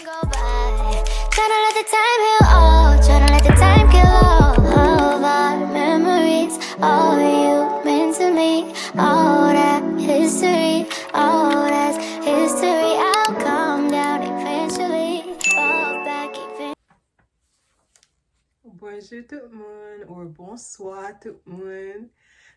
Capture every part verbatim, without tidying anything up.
Go by. Tryna let the time heal all. Tryna let the time kill all of our memories. All you meant to me. All that history. All that's history. I'll come down eventually. Fall back eventually. Bonjou tout moun, ou bonswa tout moun.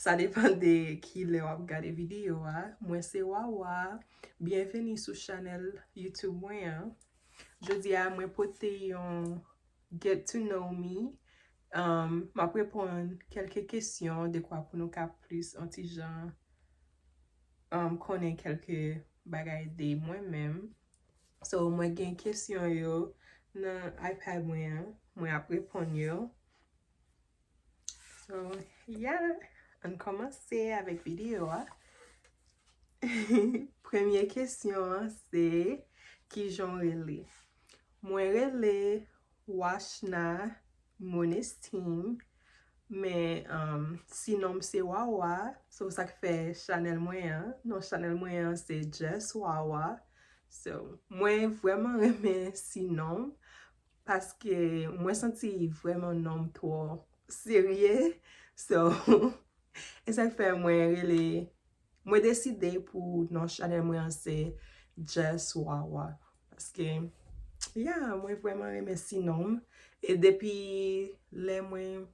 Sa depann de ki lè w ap gade videyo a. Mwen se Wawa. Byenveni sou chanèl YouTube mwen an. Jodi a, mwen pote yon get to know me. Um, m ap reponn kèlke kesyon dekwa pou nou ka plis an ti jan um, konnen kèlke bagay de mwen menm. So, mwen gen kesyon yo nan iPad mwen an. Mwen ap reponn yo. So, yeah, ann kòmanse avèk videyo a. Premye kesyon an se, kijan w rele? Mwen rele Washna Monestime, men um, sinon m se Wawa, so sa k fè chanèl mwen an, non chanèl mwen an se Just Wawa. So, mwen vrèman renmen sinon m, paske mwen santi vrèman non m twò serye. So, e sa k fè mwen rele, mwen deside pou non chanèl mwen an se Just Wawa. Paske, yeah, mwen vrèman renmen sinon m. E depi lè mwen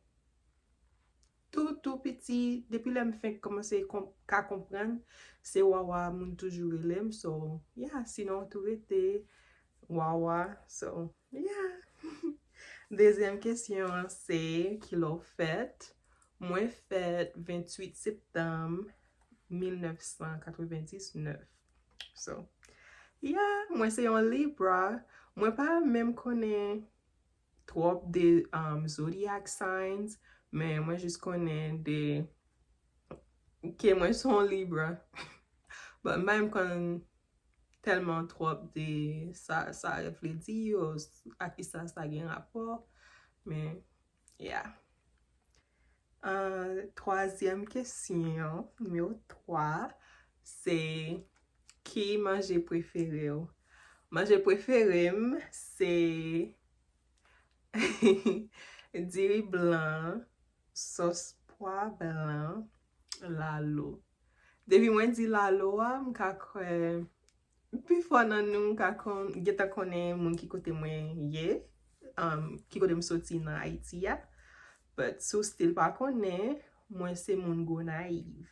tou, tou piti, depi lè m fenk kòmanse konp- ka konprann, se Wawa moun toujou rele m. So, yeah, sinon tou rete Wawa. So, yeah. Dezyèm kesyon an se, kilè w fèt? Mwen fèt venntuit septanm mil nèf san katrevendiznèf. So, yeah, mwen se yon Libra. Mwen pa menm konnen twòp de um, zodiac signs, men mwen jis konnen de ke mwen se yon Libra. But m pa menm konn tèlman twòp de sa sa vle di yo, a kisa sa gen rapò. Men, yeah. Uh, twazyèm kesyon, nimewo twa, se, ki manje prefere w? Manje prefere m se diri blan, sòs pwa blan, lalo. Depi mwen di lalo a, m ka kwè pifò nan nou ka kon, gentan konnen moun ki kote mwen ye, um, ki kote m soti nan Ayiti a. But si w still pa konnen, mwen se moun Gonayiv.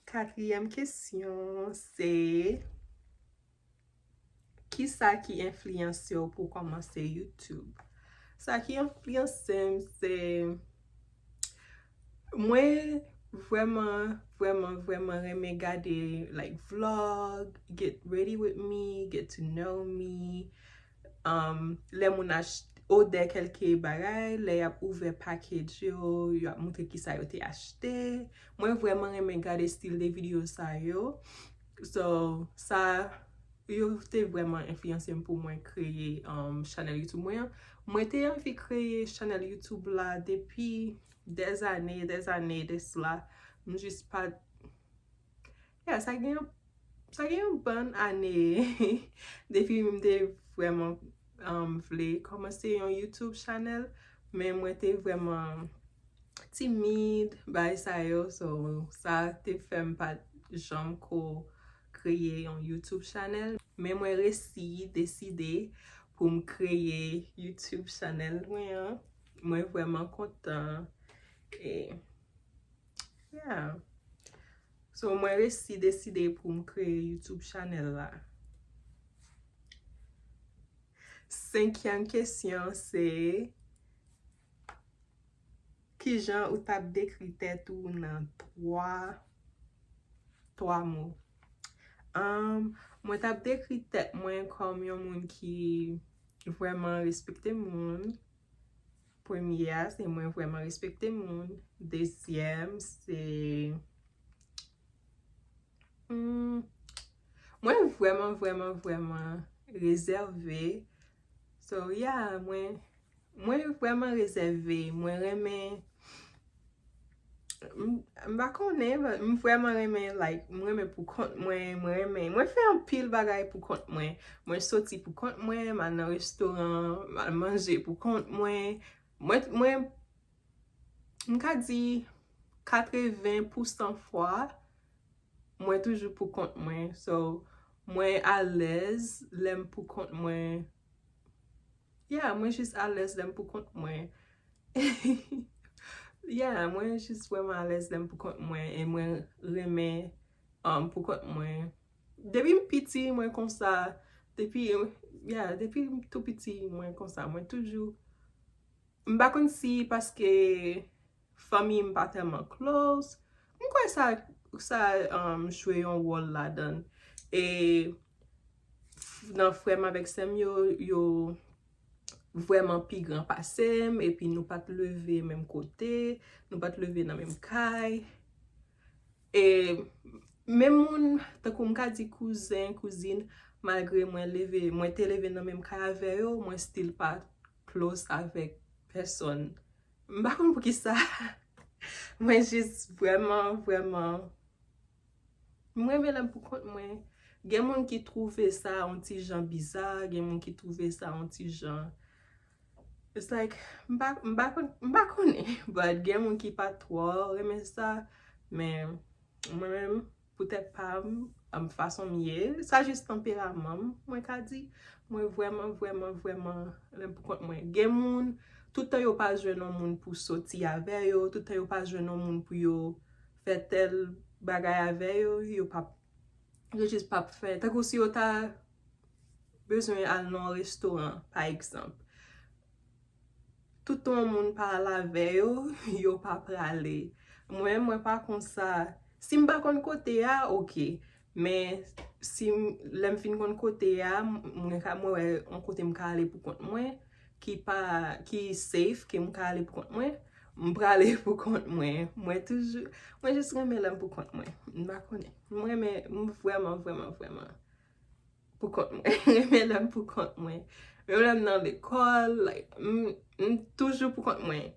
Katriyèm kesyon se, kisa ki enfliyanse w pou w kòmanse YouTube? Sa ki enfliyanse m se, mwen vrèman, vrèman, vrèman renmen gade like vlog, get ready with me, get to know me. Um, lè moun achte, odè kèlke bagay, lè y ap ouvè package yo, y ap montre kisa yo te achte. Mwen vrèman renmen gade stil de videyo sa yo. So, sa, yo te vrèman enfliyanse m pou mwen kreye um, chanèl YouTube mwen an. Mwen te anvi kreye chanèl YouTube la depi des années, des années de cela. M jis pa t, yeah, sa gen, sa gen yon bann ane depi m te vrèman um, vle kòmanse yon YouTube chanèl, men mwen te vrèman timid, bagay sa yo, so sa te fè m pa t janm ko kreye yon YouTube chanèl. Men mwen resi deside pou m kreye YouTube chanèl mwen an. Mwen vrèman kontan. E, yeah. So, mwen resi deside pou m kreye YouTube chanèl la. Senkyèm kesyon se, kijan ou t ap dekri tèt ou nan twa, twa mo? Um, mwen t ap dekri tèt mwen kòm yon moun ki vrèman respekte moun. Premye a, se mwen vrèman respekte moun. Dezyèm, se, hmm, mwen vrèman, vrèman, vrèman rezève. So, yeah, mwen, mwen vrèman rezève. Mwen renmen, M m pa konnen, but m vrèman renmen, like, m renmen pou kont mwen, mwen renmen, mwen fè anpil bagay pou kont mwen. Mwen soti pou kont mwen, m al nan restoran, m al manje pou kont mwen. Mwen, mwen, m ka di katreven pousan fwa, mwen toujou pou kont mwen. So, mwen alèz lè m pou kont mwen. Yeah, mwen jis alèz lè m pou kont mwen. Yeah, mwen jis vrèman alèz lè m pou kont mwen e mwen renmen um, pou kont mwen. Depi m piti, mwen konsa. Depi, yeah, depi m tou piti, mwen konsa. Mwen toujou, m pa konn si paske fanmi m pa tèlman close. M kwè sa, sa um, jwe yon wòl ladan. E f- nan frè m avèk sè m yo, yo vrèman pi gran pase m, epi nou pa t leve menm kote, nou pa t leve nan menm kay. E menm moun, tankou m ka di kouzen, kouzin, malgre mwen leve, mwen te leve nan menm kay avè yo, mwen still pa close avèk pèsòn. M pa konn poukisa. Mwen jis vrèman, vrèman, mwen renmen lè m pou kont mwen. Gen moun ki twouve sa yon ti jan biza, gen moun ki twouve sa yon ti jan. It's like, m pa, m pa, konn- m pa konnen, but gen moun ki pa twò renmen sa, men mwen menm, poutèt pa m, um, fason m ye, sa jis tanperaman m, mwen ka di, mwen vrèman, vrèman, vrèman, lè m pou kont mwen. Gen moun, toutan yo pa jwenn yon moun pou soti avè yo, toutan yo pa jwenn yon moun pou yo fè tèl bagay avè yo, yo p ap, yo jis p ap fè. Tankou si yo ta bezwen al nan yon restoran, pa egzanp. Toutan yon moun pa al avè yo, yo pa prale. Mwen, mwen pa konsa. Si m pa konn kote a, oke. Men si m- lè m fin konn kote a, m- mwen ka mwen wè yon kote m ka ale pou kont mwen, ki pa, ki safe, ke m ka ale pou kont mwen, m prale pou kont mwen. Mwen toujou, mwen jis renmen lè m pou kont mwen. M pa konnen. Mwen renmen, m vrèman, vrèman, vrèman pou kont mwen. Renmen lè m pou kont mwen. Menm lè m nan lekòl, like, m, m toujou pou kont mwen.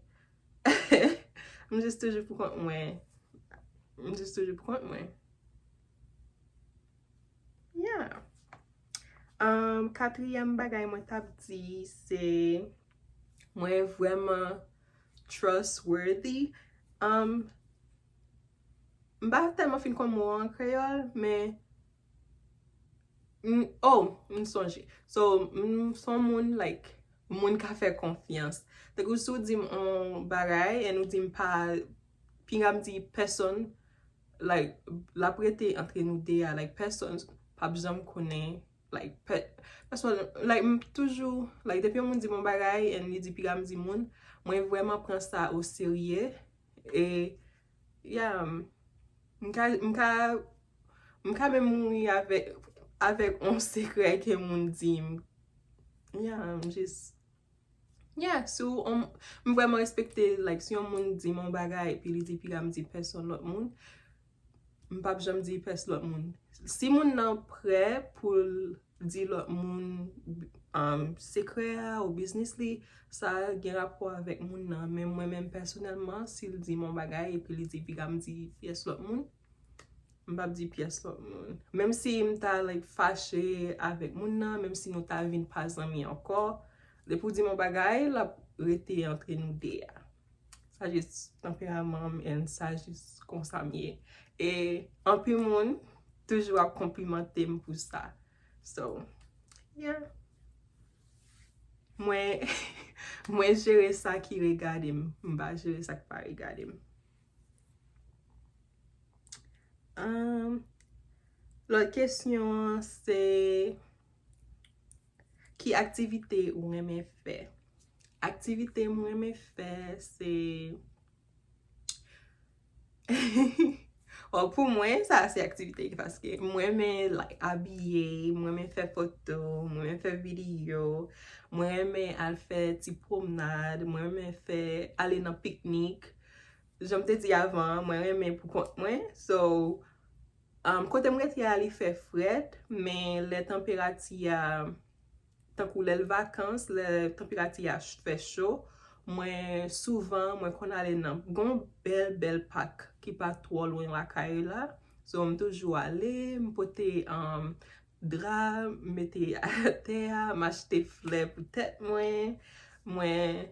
M jis toujou pou kont mwen. M jis toujou pou kont mwen. Yeah. Um, katriyèm bagay mwen t ap di, se mwen vrèman trustworthy. Um, m pa tèlman fin konn mo an kreyòl, men m- oh, m sonje. So, m se yon moun, like, moun ka fè konfyans. Tankou si w di m yon bagay, and ou di m pa, pinga m di pèsòn, like, l ap rete antre nou de a, like, pèsòn p ap janm konnen, like, pè- pèsòn, like, m toujou, like, depi yon moun di m yon bagay, and li di piga m di moun, mwen vrèman pran sa o serye, e, yeah, m ka, m ka, m ka menm mouri avèk, avèk yon sekrè ke moun di m. Yeah, m jis Yeah, si w, m, m vrèman respekte, like, si yon moun di m yon bagay, epi li di piga m di pèsòn lòt moun, m p ap janm di pès lòt moun. Si moun nan prè pou l di lòt moun, um, sekrè a ou biznis li, sa gen rapò avèk moun nan. Men mwen menm pèsonèlman, si l di m yon bagay, epi li di piga m di pyès lòt moun, m p ap di pyès lòt moun. Menm si m ta, like, fache avèk moun nan, menm si nou ta vin pa zanmi ankò, depi w di m yon bagay, l ap rete antre nou de a. Sa jis tanperaman m, and sa jis konsa m ye. E anpil moun toujou ap konplimante m pou sa. So, yeah. Mwen, mwen jere sa ki regade m. M pa jere sa ki pa regade m. Um, lòt kesyon an se, ki aktivite ou renmen fè? Aktivite m renmen fè, se Oh, pou mwen, sa se aktivite paske mwen renmen, like, abiye, mwen renmen fè foto, mwen renmen fè videyo, mwen renmen al fè ti pwomnad, mwen renmen fè, ale nan piknik. Jan m te di avan, mwen renmen pou kont mwen. So, um, kote m rete a, li fè frèt, men lè tanperati a, tankou lè l vakans, lè tanperati a ch- fè cho, Mwen souvan, mwen konn ale nan gon bèl, bèl pak ki pa twò lwen lakay la. So, m toujou ale, m pote, um, dra, m mete atè a, m achte flè pou tèt mwen. Mwen,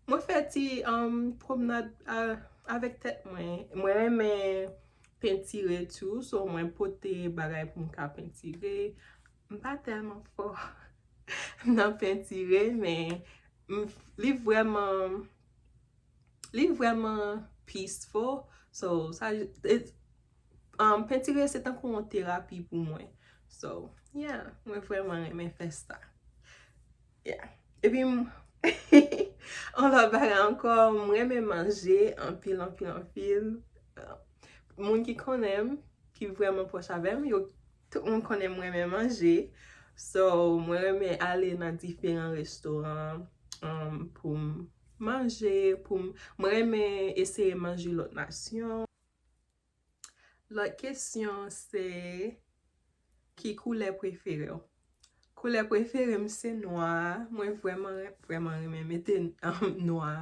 mwen fè ti, um, pwomnad, uh, avèk tèt mwen. Mwen renmen pentire tou, so mwen pote bagay pou m ka pentire. M pa tèlman fò nan pentire, men m, li vrèman, li vrèman peaceful. So, sa, it, um, pentire se tankou yon terapi pou mwen. So, yeah, mwen vrèman renmen fè sa. Yeah. Epi, m, yon lòt bagay ankò, mwen renmen manje anpil, anpil, anpil. Moun ki konnen m, ki vrèman pwòch avè m, yo, tout moun konnen mwen renmen manje. So, mwen renmen ale nan diferan restoran, um, pou m manje, pou m, mwen renmen eseye manje lòt nasyon. Lòt kesyon se, ki koulè prefere w? Koulè prefere m se nwa. Mwen vrèman, vrèman renmen mete, um, nwa.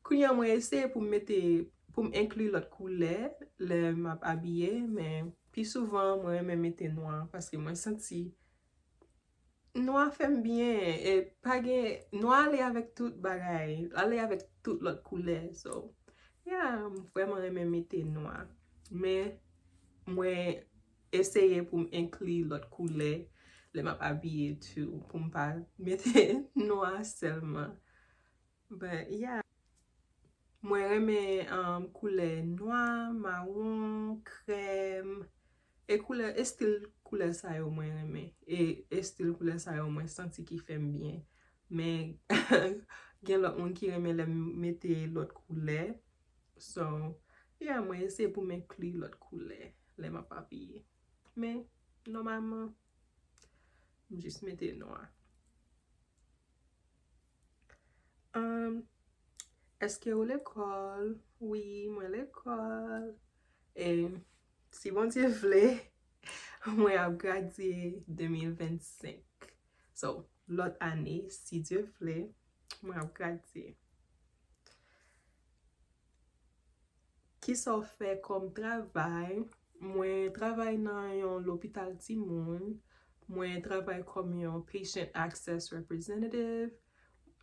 Kounye a mwen eseye pou m mete, pou m enkli lòt koulè lè m ap abiye, men pi souvan mwen renmen mete nwa paske mwen santi nwa fè m byen. E pa gen, nwa ale avèk tout bagay, ale avèk tout lòt koulè. So, yeah, m vrèman renmen mete nwa. Men mwen eseye pou m enkli lòt koulè lè m ap abiye tou, pou m pa mete nwa sèlman. But, yeah. Mwen renmen, um, koulè nwa, mawon, krèm. E koulè, estil koulè sa yo mwen renmen. E estil koulè sa yo mwen santi ki fè m byen. Men, gen lòt moun ki renmen lè m mete lòt koulè. So, yeah, mwen eseye pou m enkli lòt koulè lè m ap abiye. Men, nòmalman, m jis mete nwa. Um, èske ou lekòl? Wi, mwen lekòl. E si Bondye vle, mwen ap gradye de mil vennsenk. So, lòt ane, si Dye vle, mwen ap gradye. Kisa w fè kòm travay? Mwen travay nan yon lopital timoun. Mwen travay kòm yon patient access representative.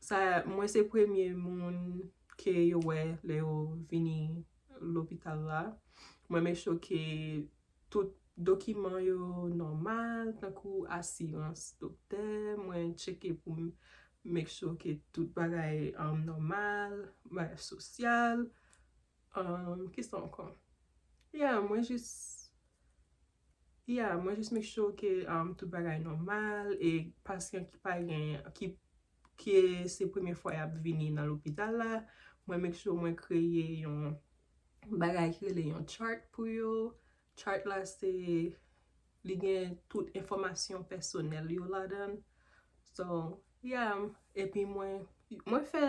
Sa, mwen se premye moun ke yo wè lè yo vini lopital la. Mwen make sure ke tout dokiman yo nòmal, tankou asirans doktè, mwen tcheke pou m make sure ke tout bagay, um, nòmal, bagay sosyal. Um, kisa ankò? Yeah, mwen jis, yeah, mwen jis make sure ke, um, tout bagay nòmal e pasyan ki pa gen, ki, ki se premye fwa y ap vini nan lopital la, mwen make sure mwen kreye yon bagay ki rele yon chart pou yo. Chart la se, li gen tout enfòmasyon pèsonèl yo ladan. So, yeah, epi mwen, mwen fè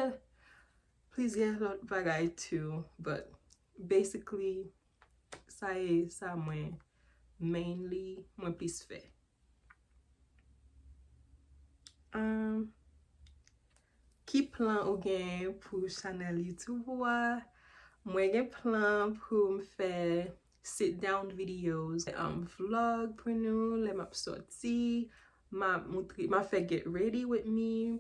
plizyè lòt bagay too, but basically, sa e sa mwen mainly, mwen plis fè. Um, ki plan ou gen pou chanèl YouTube ou a? Mwen gen plan pou m fè sit down videos, um, vlog pou nou, lè m ap sòti, m ap moutre, m ap fè get ready with me.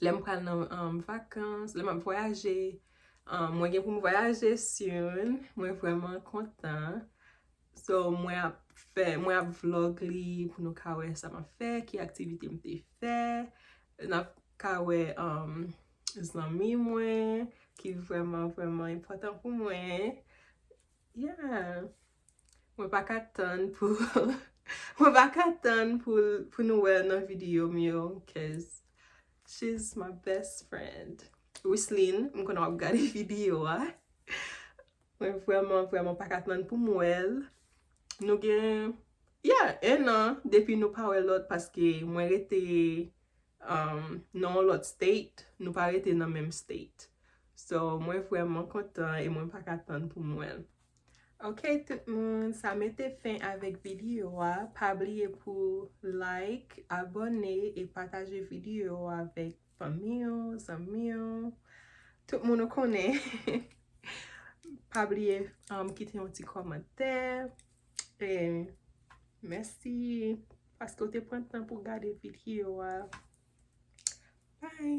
Lè m pral nan, um, vakans, lè m ap vwayaje, um, mwen gen pou m vwayaje soon, mwen vrèman kontan. So, mwen ap fè, mwen ap vlog li pou nou ka wè sa m ap fè, ki aktivite m te fè. N ap ka wè, um, zanmi mwen, ki vrèman, vrèman enpòtan pou mwen. Yeah. Mwen pa ka tann pou, mwen pa ka tann pou, pou nou wè nan videyo m yo, 'cause she's my best friend. Wisline, m konnen w ap gade videyo a. Mwen vrèman, vrèman pa ka tann pou m wè l. Nou gen, yeah, en an depi nou pa wè lòt paske mwen rete, um, nan yon lòt state, nou pa rete nan menm state. So, mwen vrèman kontan e mwen pa ka tann pou m wè l. Ok, tout moun, sa mete fen avèk videyo a. Pa bliye pou like, abòne e pataje videyo a avèk fanmi w, zanmi w, tout moun ou konnen. Pa bliye, um, kite yon ti kòmantè. E mèsi paske w te pran tan pou gade videyo a. Bye!